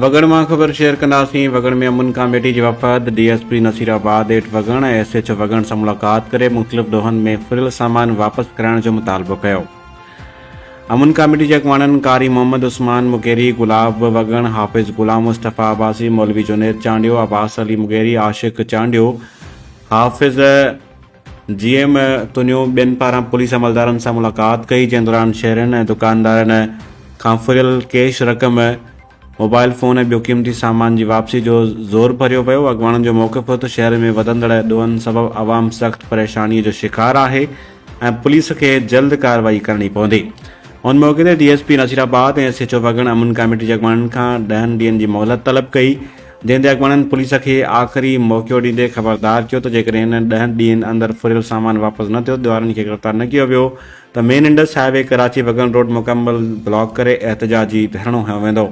وڳڻ مان خبر شيئر ڪنداسين، وڳڻ ۾ امن ڪاميٽي جي وفد D S P Nasirabad at Wagan ۽ S H O Wagan سان ملاقات ڪري مختلف ڏوهن ۾ ڦريل سامان واپس ڪرائڻ جو مطالبو ڪيو. امن ڪاميٽي جي اڳواڻن قاري محمد عثمان مغيري، گلاب وڳڻ، حافظ غلام مصطفيٰ عباسي، مولوي جنيد چانڊيو، عباس علي مغيري، عاشق چانڊيو، حافظ جي ايم تنيو ٻين پاران پوليس عملدارن سان ملاقات ڪئي جنهن دوران شهرين ۽ دڪاندارن کان ڦريل ڪيش رقم، موبائل فون ۽ ٻيو قيمتي سامان جي واپسي جو زور ڀريو ويو. اڳواڻن جو موقف هو ته شهر ۾ وڌندڙ ڏوهن سبب عوام سخت پريشاني جو شڪار آهي ۽ پوليس کي جلد ڪارروائي ڪرڻي پوندي. ان موقعي تي D S P Nasirabad ۽ S H O Wagan امن ڪاميٽي جي اڳواڻن کان ڏهن ڏينهن جي مهلت طلب ڪئي جنهن تي اڳواڻن پوليس کي آخري موقعو ڏيندي خبردار ڪيو ته جيڪڏهن هن ڏهن ڏينهن اندر ڦريل سامان واپس نه ٿيو ڏوهارين کي گرفتار نه ڪيو ويو ته main Indus highway Karachi Wagan road مڪمل بلاڪ ڪري احتجاجي ڌرڻو هنيو ويندو.